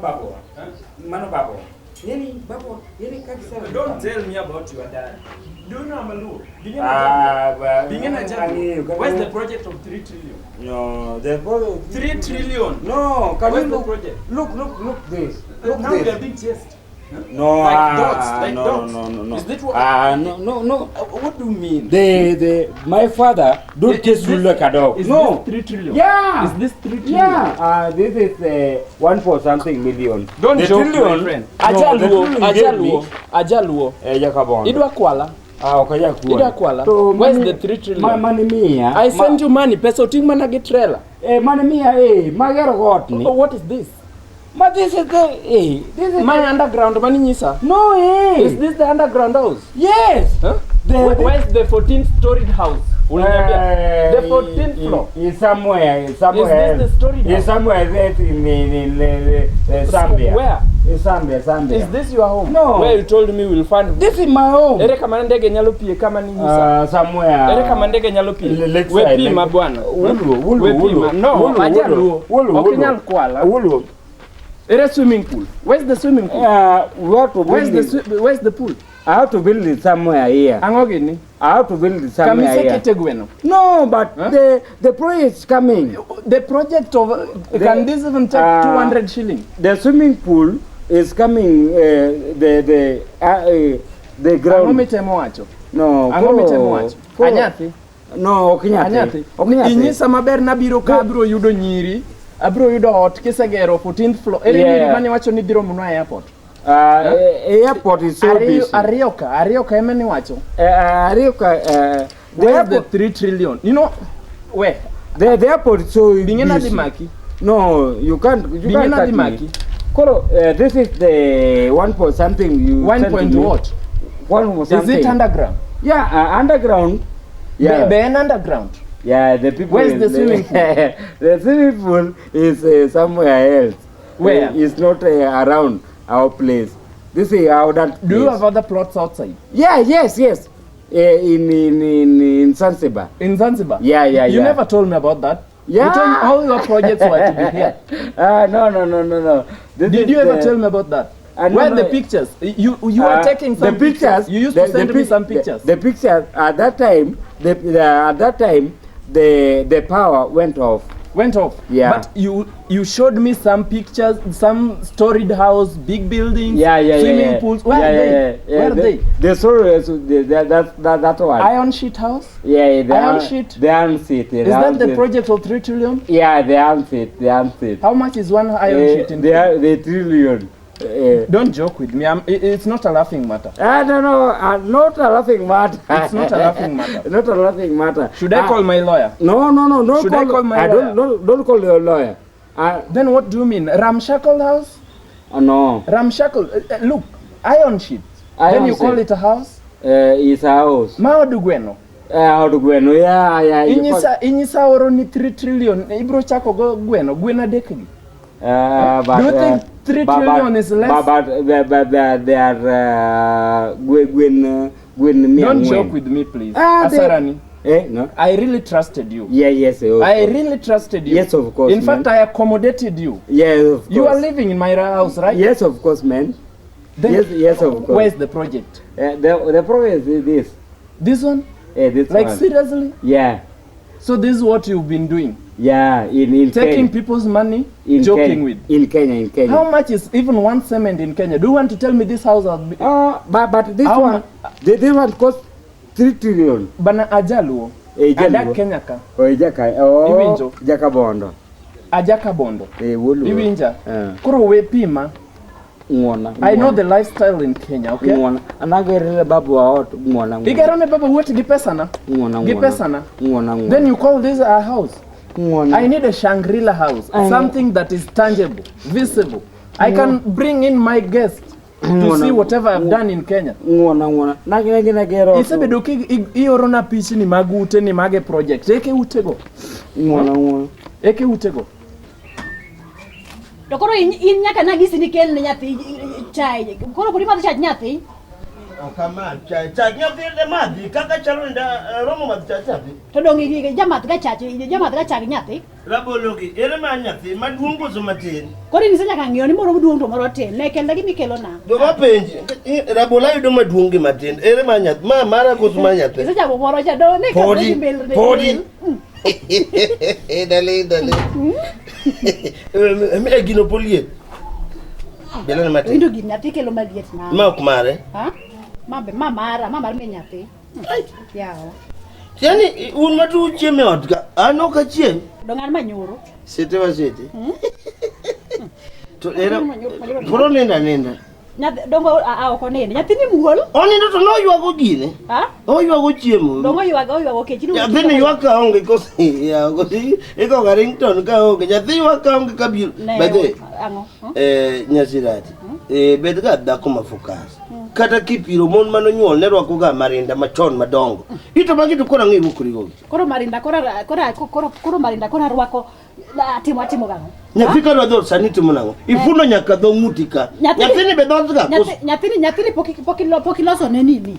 babawa. Mano babawa. Nini babawa, nini kabisa. Don't tell me about your dad. Do you know I'm a Luo? Ah, Bingena ang'eyo, Jaluo. Where's the project of 3 trillion? No, the project. 3 trillion. No, can Where's you the look, project? Look, look, look this. Look Now this. we are being chased. No, Like ah, dogs, like no, dogs. no, no, no. Is that what- Ah, no, no, no. What do you mean? The my father don't Is chase you this- like a dog. Is No. this 3 trillion? Yeah. Is this 3 trillion? Yeah. This is one for something million. Don't the joke, trillion, my friend. No, the Ajaluo, trillion you gave me. ajaluo, ajaluo. Eh, Jakabondo. Idwa kwala. Ah, ok ajakuwa. Idwa kwala. To Where's mani- the 3 trillion? Ma, mani miya. I sent you money. Pesa oting mana gi trailer. Eh, mani miya eh, magero got ni. Oh, what is this? But this is the eh, this is My underground mani nyisa. No eh. Is this the underground house? Yes. Huh? The, Where's the 14th storied house? Uliniambia. The 14th floor. Is somewhere, is somewhere. Is this the story Is now? somewhere there in Zambia. Where? In Zambia, Zambia. Is this your home? No. Where you told me we'll find. This is my home. Ere kama ndege nyalo pie kama ni nyisa. Somewhere. Ere kama ndege nyalo pie. Lakeside, We pima Lake- bwana. Wulu, wulu, We wulu. pima. No, Wulu, ajaluo. wulu, Ok wulu. inyal kwala. Wulu. Ere swimming pool. Where's the swimming pool? We have to Where's build the it. where's the pool? I have to build it somewhere here. Ang'o gini? I have to build it somewhere here. Kamisekete gweno. No, but Huh? the project is coming. The project of can this even take 200 shilling? The swimming pool is coming. The Ang'o ground. mitemo wacho? No, Ang'o koro- mitemo wacho? koro- Anyathi. No, ok nyathi. Anyathi. Ok nyathi. Inyisa maber nabiro ka abiro yudo nyiri. Abiro yudo ot kisegero 14th floor. Ere nyiri mane wacho ni dhiro monwa e airport? Airport is so Ariyo busy. ariyo ka, ariyo ka ema niwacho. Ariyo ka, the Where's the airport, 3 trillion? You know, where? the airport is so Bing'e nadhi busy. maki. No, you can't. You Bing'e can't nadhi catch me. maki. Koro, this is the 1 point something you 1 sent to point me. what? 1 point Is something. it underground? Yeah, underground. Yeah. Be, be en underground. Yeah, the people. Where's in the swimming pool? The swimming pool is somewhere else. Where? It's not around our place. This is our that Do you place. have other plots outside? Yeah, yes, yes. In Zanzibar. In Zanzibar? Yeah, yeah, You yeah. never told me about that. Yeah. You told me all your projects were to be here. No, no, no, no, no. This Did is you ever the- tell me about that? No, Where are no. the pictures? You were taking some the pictures. You used to send me some pictures. The pictures at that time. At that time, the power went off. Went off. Yeah. But you showed me some pictures, some storied house, big buildings, Yeah, yeah, yeah, swimming yeah. pools. Where yeah, are yeah, they? Yeah, yeah. Where are the, they? The story is that one. Iron sheet house? Yeah, yeah, the Iron sheet? The iron sheet. Yeah, Is that iron the sheet. project of 3 trillion? Yeah, the iron sheet. The iron sheet. How much is one iron sheet in The trillion. Don't joke with me. It's not a laughing matter. No, no, not a laughing matter. It's not a laughing matter. Not a laughing matter. Should I call my lawyer? No, no, no. Don't Should call, I call my lawyer? Don't call your lawyer. Then what do you mean? Ramshackle house? No. Ramshackle. Look, iron sheet. Iron then you call sheet. it a house? It's a house. Ma od gweno. Od gweno, yeah, yeah. Inyisa oro ni 3 trillion. Ibro chako go gweno. Gweno adek gi. But, Do you think 3 trillion is less? But they are gwen mia Don't ang'wen. joke with me, please. Ah, Asarani. No? I really trusted you. Yeah, yes, of I course. really trusted you. Yes, of course, In fact, man. I accommodated you. Yes, of course. You are living in my house, right? Yes, of course, man. Then Yes, yes, of course. Where's the project? The project is this. This one? This Like one. seriously? Yeah. So this is what you've been doing? Yeah, in Taking Kenya. people's money, In joking Kenya. with. In Kenya, in Kenya. How much is even one cement in Kenya? Do you want to tell me this house has been... But this How one, this one cost 3 trillion. Bana ajaluo. Eh, Jaluo. Adak Kenya ka. Oh, jaka, oh, Iwinjo? Jaka Bondo. Ajaka Bondo. Eh, woluo. Iwinja? Eh. Koro we pima. Ng'wona. I know the lifestyle in Kenya, okay? Ng'wona. Anagerere babu wa ot, ng'wona, ng'wona. Igero ne baba wuot gi pesana. Ng'wona, Gi ng'wona. pesana. Ng'wona, ng'wona. Then you call this a house. Ng'wona. I need a Shangri-La house, I know. something that is tangible, visible. I can bring in my guests to Ng'wona. see whatever I've done in Kenya. Ng'wona, ng'wona. Nagero ot. Isebedo ki iorona pichni mag ute ni mage project. Eke utego. Ng'wona, ng'wona. Eke utego. To koro in nyaka nagisi ni kelne nyathi chai. Koro pod imadho chach nyathi? Ok amadh chai. Chak nyathi de madhi kaka chalo ni da romo madh chak nyathi. To dong jamadh ga chach, jamadh ga chak nyathi. Rabolo gi ere mar nyathi maduong' koso matin? Koro in isenyaka ng'iyo ni moro duong' to moro tin. Ne kelna gima ikelo na. Dog apenji, rabolo ayudo maduong' gi matin. Ere mar nyathi? Ma mara koso mar nyathi? Isechamo moro cha do ne ka Podi, mbele. podi. Dali, dali. E gino poliet. Belane matin. Winjo gin nyathi kelo maliet na. Ma ok mare. Ha? Ma be ma mara, ma mar min nyathi. Yawa. Yaani un matu chiemo e ot ka, an ok achiem. Dong an manyoro. Sete wa sete. To era koro ninda ninda. Nyathi dongo a ok onind. Nyathi ni muol. Onindo to noywago gine. Ha? Oywago chiemo. Dongo oywago oywago kech. Nyathini ywak ka onge kosi ya kosi ikoga ringtone ka onge. Nyathi ywak ka onge ka biro. Ne. By the way, Ang'o? eh Nyasirati. Eh bed ga dhako ma focus. Kata kipiro mon manonyuol ne rwako ga marinda machon madongo. Ito magi to koro ang'e iwuokri gogi. Koro marinda koro koro koro koro marinda koro arwako atimo atimo gang'o? Nyathi ka dwa dhoth sani timo nang'o? Ifuno nyaka dho ng'uti ka. Nyathini be dhoth ga. Nyathini nyathini pok pok pok iloso ne nini.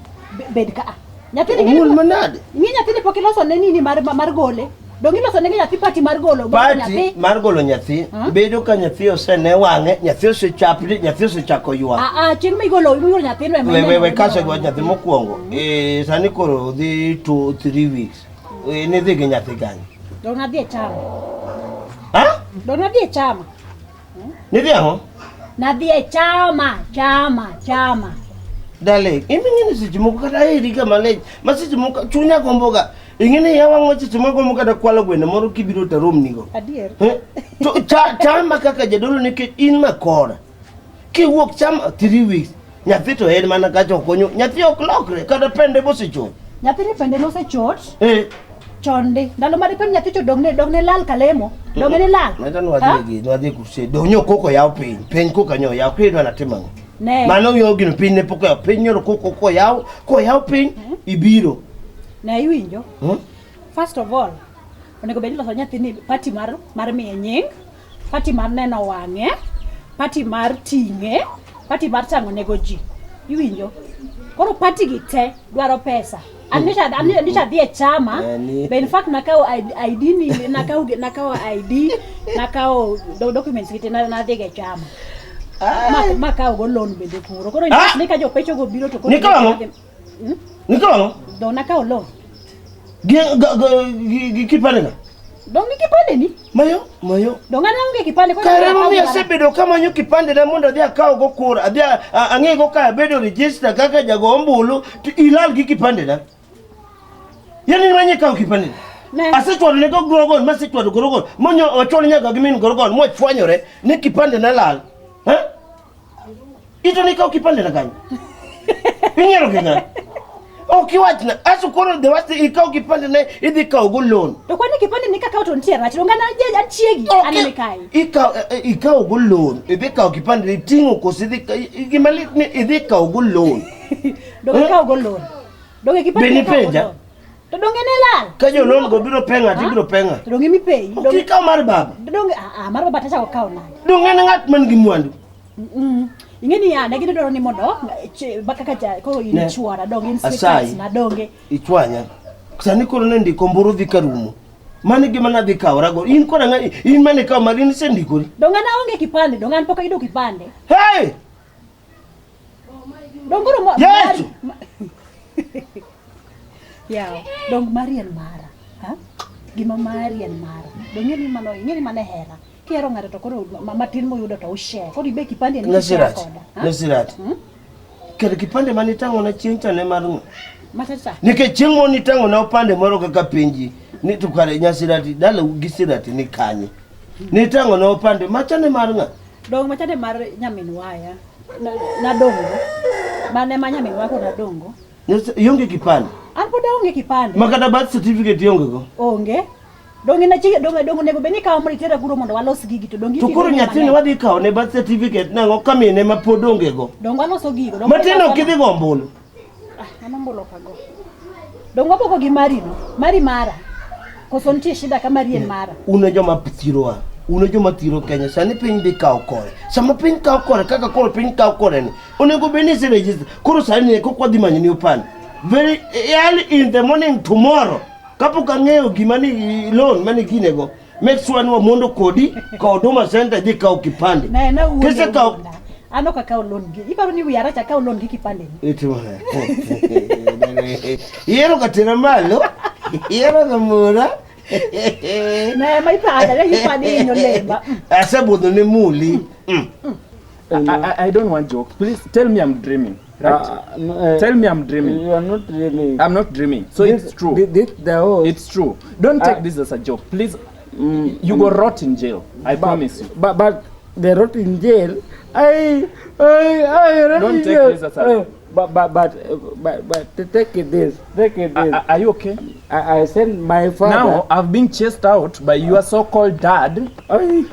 Bed ka. Nyathini Omuol manade? Ing'e nyathini pok iloso ne nini mar mar gole. Dong iloso ne nyathi pati mar golo Pati mar golo nyathi bedo ka nyathi osene wang'e, nyathi osechapni, nyathi osechako ywak. Ah ah chieng' migolo igolo nyathino ema. We we we kasego nyathi mokwongo. Eh sani koro dhi 2 3 weeks. Eh nidhi gi nyathi kanye? Dong adhi e chama. Ha? Dong adhi e chama. Nidhi ang'o? Nadhi e chama, chama, chama. Darling, iming'e ni seche moko kata aheri ga malich, ma seche moko chunya gombo ga. Ing'e ni iya wang' ma seche moko gombo kata kwalo gweno moro kibiro to aromnigo. Adier. Eh? To cha, chama kaka jadolo nikech in makora. Kiwuok chama 3 weeks, nyathi to en mana kacha okonyo. Nyathi ok lokre kata pende bosechot. Nyathini pende nosechot Eh. chon ndi. Ndalo mane pend nyathi to dongne dongne lal kalemo. Donge ne lal. Mata nwadhi gi nwadhi kurse. Donyo koko yaw piny. Piny koka nyo yaw kidwa natimo ang'o? Ne. Mano yo gino piny ne pok oyaw. Piny nyoro koko koyaw, koyaw piny ibiro. Ne iwinjo. Hmm? First of all, onego bed ni iloso nyathini party mar mar miye nying, party mar neno wang'e, party mar ting'e, party mar tang'o nego ji. Iwinjo? Koro party gi te dwaro pesa. An nyocha an nyocha dhi e chama. Yani. Be in fact nakawo ID ni nakawo nakawo ID, nakawo documents gi te nadhi go e chama. Ma makawo go loan bende kuro. Koro in fact ni ka jopecho go biro to koro Nikawo ang'o? Nikawo ang'o? Do nakawo loan. Gi gi gi kipande ka? Dong gi kipande ni? Mayo, mayo. Dong an aonge kipande. Koro Kare akawo momiyo mana- asebedo kamanyo kipande na mondo adhi akaw go kura, adhi ang'e go ka abedo register kaka jago ombulu, to ilal gi kipande na. Yaani manye kawo kipande. Ne. Asechwado ne go grogon, masechwado grogon, monyo ochwalo nyaka gi min grogon, mochwanyore ni kipande na lal. Ha? Ito ni kawo kipande na kanyo. Inyiero gi ng'a? Ok iwachna. Aso koro the worst ikawo kipande ne idhi kawo go loan. To kwani kipande ni kakawo to nitie rach. Dong an an chiegi an mikayi. Ikawo ikawo go loan, idhi kawo kipande iting'o koso idhi gima lit ni idhi kawo go loan. Dong ikawo go loan. Dong kipande Be ni ikawo go nipenja? loan. To donge ne lal? Ka jo loan go biro peng'a to ibiro peng'a. To donge mipeyi? Ok ikaw mar baba. Donge ah ah mar baba tachako kawo nade? Donge en ng'at man gi mwandu. Ing'e ni ya ne gidwaro ni mondo kaka ja koro in Ne. chuora donge in Asayi. sweetheart na donge. Ichwanya. Sani koro ne ndiko mburu dhi ka rumo. Mano e gima nadhi kaworago. In koro ang'a in mane ikawo mari in isendikori. Donge an aonge kipande, donge an pok ayudo kipande. Hey! Dong koro ma- Yesu! Yawa, dong mari en mara. Ha? Gima mari en mara. Dong ing'e ni mano, ing'e ni mano e hera. Kihero ng'ato to koro matin moyudo to ushare. Koro ibe kipande ni ishare Nasirati. koda. Ha? Nasirati. Kar kipande mane itang'ona chieng' cha ne mar ng'a? Machacha. Nikech chieng' moro nitang'ona opande moro kaka penji ni to kare nyasirati dalau gi sirati ni kanye? Nitang'ona opande macha ne mar ng'a? Dong machande mar nyamin waya. Nadongo. Mane ma nyamin waya koro nadongo. Ionge kipande? An pod aonge kipande. Ma kata birth certificate ionge go? Onge. Donge na chike donge donge onego bed ni ikawo mondo itera kuro mondo walos gigi to donge To koro nyathini wadhi kawo ne birth certificate nang'o ka mine ma pod onge go? Donge waloso gigo. Donge Matin ok idhi go ombulu. Ah, an ombulu ok ago. Donge waboko gi mari no. Mari mara. Koso nitie shida ka mari en mara. Un e joma thirowa. Un e joma thiro Kenya. Sani piny dhi kawo kore. Sama piny kawo kore kaka koro piny kawo kore ni, onego bed ni ise register. Koro sani ni kok wadhi manyo ni opande. Very early in the morning tomorrow. Kapok ang'eyo gima ni loan mane ginego. Make sure ni wamondo kodi ka Huduma Center dhi kawo kipande. Ne na wuon. Kisekawo An ok akaw loan gi. Iparo ni wiya rach akaw loan gi kipande ni. Itimo Ihero ga tera malo. Ihero ga mura. Ne ma ipada, ne ipada inyo lemba. Asebudho ne muli. Mm. I don't want jokes. Please tell me I'm dreaming. Right? No, Tell me I'm dreaming. You are not dreaming. I'm not dreaming. So This- it's true. This, the host. It's true. Don't take Ah. this as a joke. Please, you go rot in jail. I promise you. But they rot in jail. I rot Don't in take jail. this as a- But take it this. Take it this. Are you okay? I sent my father. Now I've been chased out by your so-called dad. I,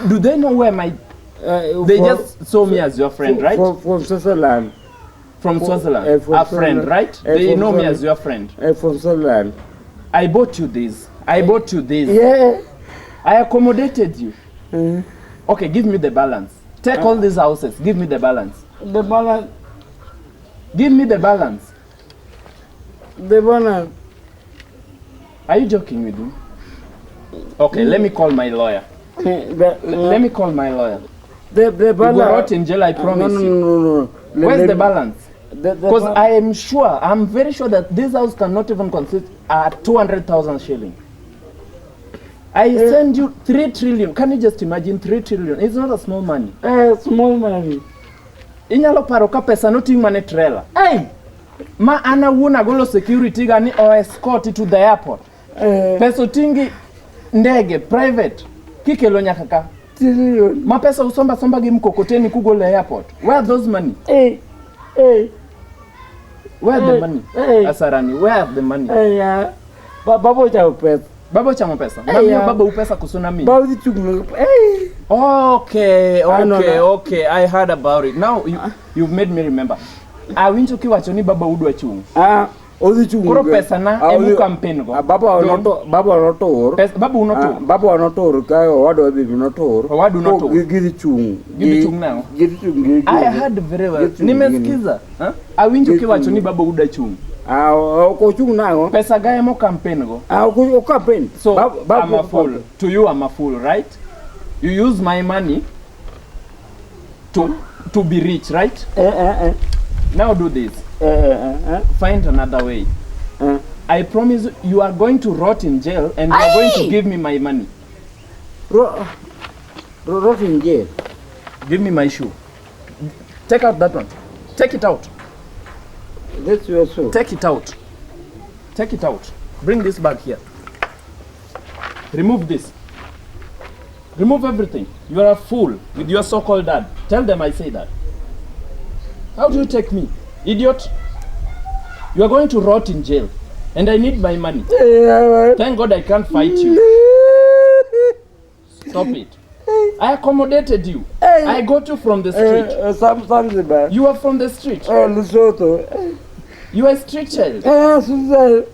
Do they know where my? They just saw me as your friend, right? From Switzerland. From Swaziland, from a friend, Swaziland. right? They From know me Swaziland. as your friend. From Switzerland. I bought you this. I bought you this. Yeah. I accommodated you. Okay, give me the balance. Take all these houses. Give me the balance. The balance. Give me the balance. The balance. Are you joking with me? Okay, let me call my lawyer. Let me call my lawyer. The You balance. go rot in jail, I promise no, you. No, no, no. Where's the balance? Because I am sure, I'm very sure that this house cannot even consist at 200,000 shilling. I send you 3 trillion. Can you just imagine 3 trillion? It's not a small money. Small money. Inyalo paro ka pesa noting' mana e trailer. Hey! Ma an awuon agolo security ga ni o escort to the airport. Pesa oting' gi ndege private kikelo nyaka ka. Trillion. Ma pesa usomba somba gi mkokoteni kugolo e airport. Where are those money? Hey, hey. Where are the money? Hey. Asarani, where are the money? Hey, yeah. Baba ochamo pesa. Baba ochamo pesa. Hey, Mamiyo yeah. baba u pesa koso namiyi? Baba dhi chung' Hey. Okay, Ah, no, okay, no. okay. I heard about it. Now you've made me remember. Awinjo kiwacho ni baba udwa chung'. Ah, odhi chung'. Koro pesa na Ah, emu campaign go. Ah, baba baba notur. Pesa baba unotur. Ah, baba notur ka owadwa be notur. Owadu notur. Koro Gidhi chung'. Gidhi chung' nang'o? Gidhi chung' gi. I heard very well. Gidhi chung' Nimesikiza. Huh? Awinjo Gidhi kiwacho chung'. ni baba uda chung'. Ah, ok ochung' nang'o? Pesa ga emo campaign go. Ah, ok campaign. So Baba I'm a ok fool. campaign. To you I'm a fool, right? You use my money to be rich, right? Now do this. Find another way. I promise you, you are going to rot in jail and you are going to give me my money. Rot in jail. Give me my shoe. Take out that one. Take it out. That's your shoe. Take it out. Take it out. Bring this bag here. Remove this. Remove everything. You are a fool with your so-called dad. Tell them I say that. How do you take me? Idiot. You are going to rot in jail. And I need my money. Thank God I can't fight you. Stop it. I accommodated you. I got you from the street. Zanzibar. You are from the street. Lesotho. You are a street child. Susan.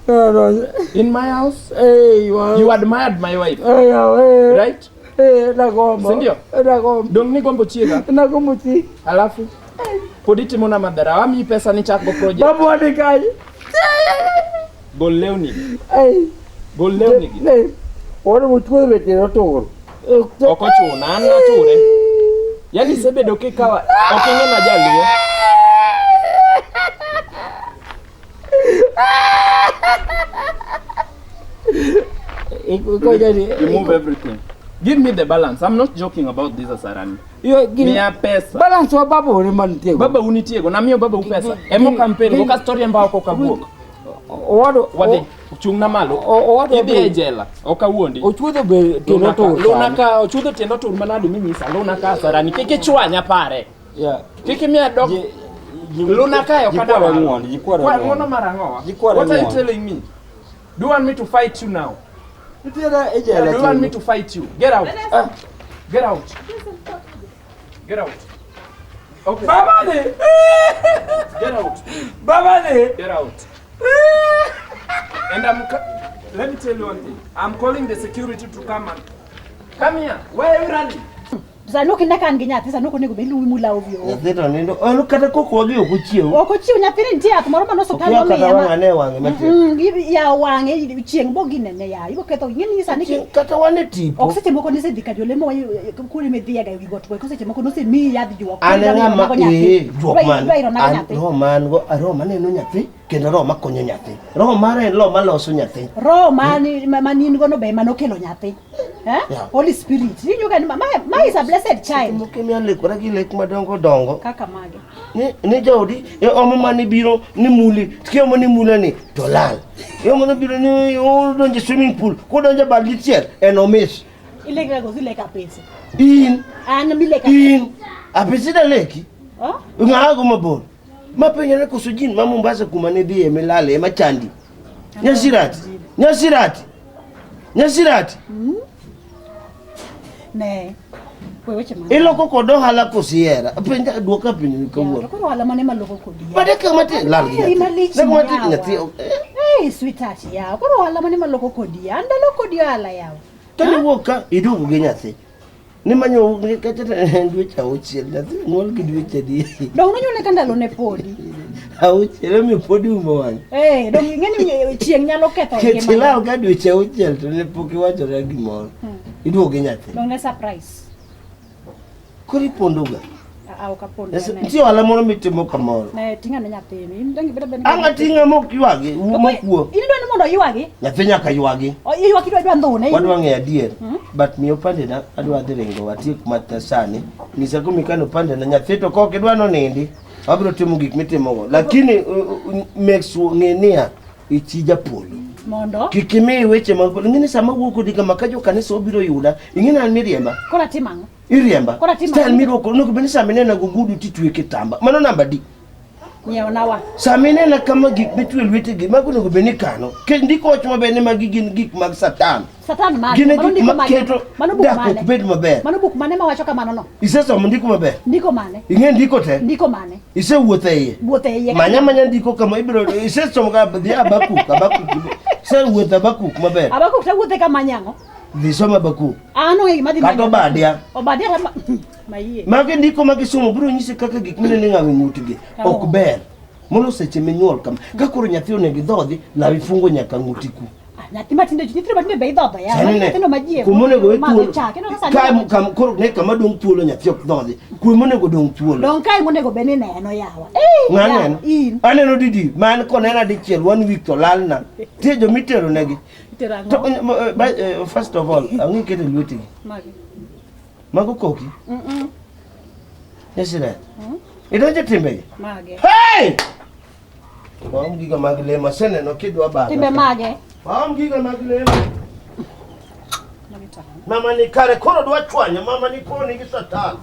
No, no. In my house, Hey, you admired my wife, Hey, hey, right? Hey, nagombo. Sindio? Nagombo. Dong nigombo chiega. Nagombo chi. Alafu pod itimo na madhara. Amiyi pesa ni chakgo project. Babu wadhi kanye? Gol lewni gi. Hey. Gol lewni gi. Ne. Wan mochuodho be tiende otur. Ok ochuno, an nature. Yaani isebedo kikawa ok ing'e na jaluo. Remove everything. Give me the balance. I'm not joking about this Asarani. Miya pesa. Balance wa baba uni mantie go. Baba unitie go, namiyo baba u pesa. Emo campaign go ka story emba ok okawuok. Owado Wadhi, chung' na malo. Owadwa Idhi e jela, ok awuondi. Ochuodho be tiende otur. Luna ka ochuodho tiende otur manade minyisa. Luna ka Asarani kik ichwanya pare. Yeah. Kik imiya dok. Luna ka ok adwa. Jikware Kwa ng'uono. ng'uono mar ang'owa? Jikware What are you ng'uono. telling me? Do you want me to fight you now? Nitiere e Do jela. you want me to fight you? Get out. Get out. Get out. Okay. Baba ni. Get out. Baba ni. Get out. And I'm Let me tell you one thing. I'm calling the security to come and come here. Why are you running? Sani ok ine ka an gi nyathi, sani ok onego bed ni imula ovyo ovyo. Nyathi to nindo. En kata koko wagi ok ochiew. Ok ochiw nyathini nitie yath moro mane osiptal Ok kata omiye ma- wang' ane wang'e matin. Yawo wang'e chieng' bo ginene yawa. Ibo ketho ing'e ni sani Chieng' kata wan e tipo. Ok seche moko nisedhi ka jolemo kuonde midhiyega ewi got go, seche moko nosemiyi yadh juok. An e ng'ama ee juok man. Idwa iro nago An nyathi. roho man go roho maneno nyathi kendo roho makonyo nyathi. Roho mara en roho maloso nyathi. Roho mani ma in go no be ema nokelo nyathi. Eh? Yeah. Holy Spirit. Iwinjo ka ni ma ma is a blessed child. Moko miya lekora gi lek madongo dongo. Kaka mage. Ni jaodi e omo mane biro ni muli to kiomo ni mula ni to lal. E omo ni biro ni odonjo e swimming pool kodonjo e bad dichiel en omis. Ilekra go zileka pesa. In An mileka. in apisi da leki. Oh? Ng'ago mabor. Mapenjo ne koso jin ma Mombasa kuma ne dhiye milale ema chandi. Nyasirati. Nyasirati. Nyasirati. Ne. We weche ma. Iloko kod ohala koso ihera? Penja duoka penjo ni To kawuono. koro ohala mane maloko kodi. But dakika matin lal gi Eri nyathi. malich Dakika matin yawa. nyathi. Hey, sweetheart yawa. Koro ohala mane maloko kodi ya. An daloko kodi ohala yawa. To niwuok ka iduogo gi nyathi. Nimanyo kata en dweche auchiel nyathi nyuol gi dweche adi? Dong nonyuole ka ndalo ne podi. Auchiel omiyo podi umo wang'e. Eh, dong ing'e ni chieng' nyalo ketho Ket ngima. ilaw ka dweche auchiel to ne pok iwachona gimoro. Iduogo gi nyathi. Dong ne surprise. Koro ipondoga. Ah, ok apondo. Yes, Nitie ohala moro mitimo kamoro. Ne ting'a ne nyathini. In dong ibedo bende. Ang' ating'a mok ywagi, mok wuo. In idwa ni mondo oywagi? Nyathi nyaka ywagi. Oywak idwa idwa ndhune. Wadwa ng'eyo adier. But miyo pandena adwa dhi ringo watiek mata sani. Nyisa kuma ikano pandena nyathi to kok idwa nonindi. Wabiro timo gik mitimogo. Lakini make sure ng'e niya ichi japolo. Mondo. Kik imi weche mag polo. Ing'e ni sama awuok kodi kama ka jo kanisa obiro yuda, ing'e ni an miriemba. Koro atim ang'o? Iriemba. Koro atim Style ang'o? mirwako onego bed ni sama inena gogudu titwe kitamba. Mano namba di. Nyiewnawa. Sama inena kama gik mitwe lwetegi, mago onego bed ni kano. Ke ndiko wach maber ni magi gin gik mag Satan. Satan mane? Gin e Mano gik ndiko mane? maketo Mano buk dak mane? ok bed maber. Mano buk mane mawacho kamano no? Isesomo ndiko maber? Ndiko mane? Ing'e ndiko te? Ndiko mane? Isewuotho e iye? Wuotho e iye. Manya manya ndiko kama ibiro isesomo ka dhi Habakuk, Habakuk. Isewuotho Habakuk maber. Habakuk tawuothe kama nyang'o? Dhi som Habakuk. An onge gima dhi Kata manyo. Obadia. Obadia kata mayie. Magi ndiko ma gisomo biro nyisi kaka gik mineno ng'awo e ng'utgi ok ber. Molo seche minyuol kama. Ka koro nyathi onego idhodhi, law ifungo nyaka ng'uti ku. Ah, Nyathi matinde nyithindo matinde be idhodho ya. Sani ne, Nyithindo ma jie. kuma onego we madho thuolo. chak. Ineno ka sani Ka, kam, koro ne kama dong' thuolo nyathi ok dhodhi. Kwe monego dong' thuolo. Dong kae monego bed ni neno yawa. Eh, Ng'a yawa, neno? In. Aneno didi, man konena dichiel one week to lalna. Nitie jomitero negi. Itero ang'o? To, first of all, ang'o iketo e lwetegi? Mage. Mago koki? Mm-mm. Nyasira. Idonjo e timbegi? Mage. Hey! Waom giga mag lemo, aseneno kidwa baga. Timbe mage. Waom giga mag lemo. Mage tang'. Mama ni kare koro dwa chwanya, mama ni koni gi satan.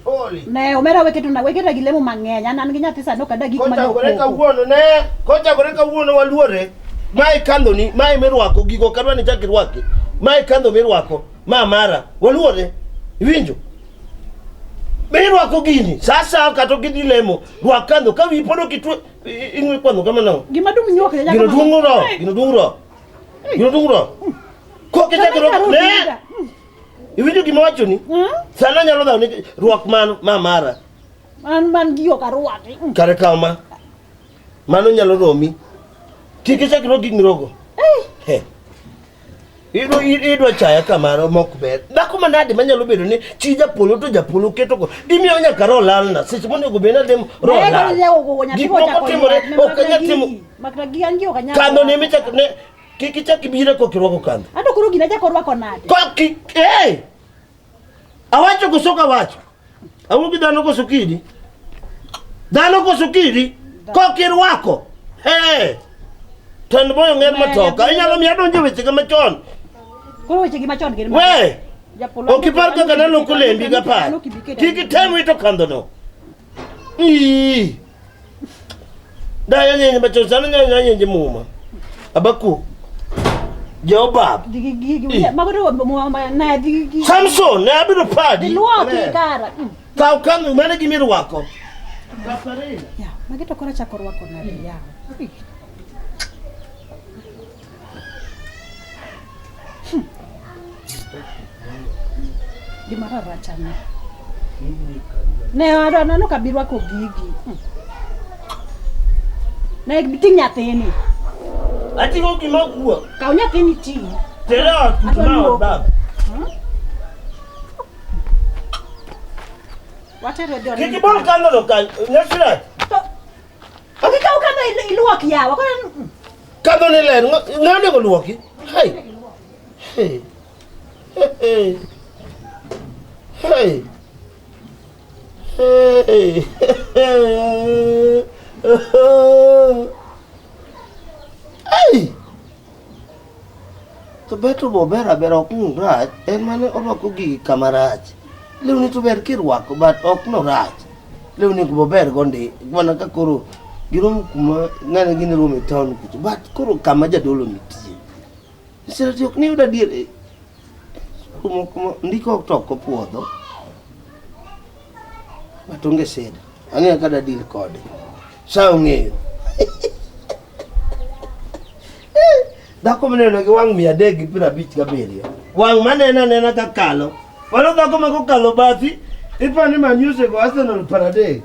Holy. Ne, omera weketona weketona gi lemo mang'eny. An an gi nyathi sani ok adag gik ma Kochakore kawuono ne, kochakore kawuono waluore. Mae kandhoni, mae mirwako, gigo ok adwa ni chak irwaki. Mae kandho mirwako, ma mara, waluore. Iwinjo? Be irwako gini, sa asaya kata ok idhi lemo, rwak kandho, ka wiyi pod ok itwe, ing'we kandho kama nang'o? Gima dum nyuok ne Gino duong' ro, gino duong' ro. Gino duong' ro. Kok ichak irwako, ne! Iwinjo gima awachoni? Sana anyalo dhawo ni rwak mano, ma mara. An man gi ok arwaki. Kare kaw ma. Mano nyalo romi. Kik ichak irwak gik mirogo. He. Idwa idwa chaya kamano mok ber. Dhako manade manyalo bedo ni chi japolo to japolo keto ko. Imiyo nyaka roho lalna. Seche monego bed ni ademo roho lal. Gik moko timore ok anyal timo. Makna gi an gi ok anyal. Kandho ni emichak ne kik ichak ibire kok irwako kandho. Anto koro gina chako rwako nade? Kok eh! Awacho koso ok awacho? Awuo gi dhano koso kidi? Dhano koso kidi? Kok irwako. Hey! Tend boyo ng'er matoka. Inyalo miyo adonjo e wechega machon. Koro wechegi machon gin We! Japolo. Ok ipar kaka naloko lembi gapar. Kik item wito kandhono. Ii. Daya nyenye machon sana nyenye nyenye muma. Abaku. Jehobab. Samson ne abiro padi. Iluoki kara. Kaw kandho mane gima irwako. Ya, magi to koro achako rwako nade yawa. Gimoro rach ane. Ne aneno ka birwako gigi. Ne ting' nyathini. Ating'o gima kuo. Kaw nyathini ting'. Tere ot Adwa ma ot luoko. baba. Watere dhi Kik ibol kandho no kanyo. Nyasira. Ok ikaw kandho iluok yawa. Koro Kandho ni ler. Ng'a onego luoki? Hey. Hey. Hey. Hey. Hey. Hey. Hey. To ber to bober abera ok ni rach, en mane orwako gigi kama rach. Lewni to ber kirwako but ok no rach. Lewni go bober go ndi mana ka koro giromo kuma ng'ane gini romo e town kucho but koro kama jadolo nitie. Sirati ok niyud adier. eh, Kuma kuma ndiko ok to ok opuodho. But onge shida. Ang'eyo kaka deal kode. Sa ong'eyo. Dhako mineno gi wang' 357. Wang' maneno anena ka kalo. Mano dhako ma kokalo bathi, ipani ni Man U osego Arsenal 30.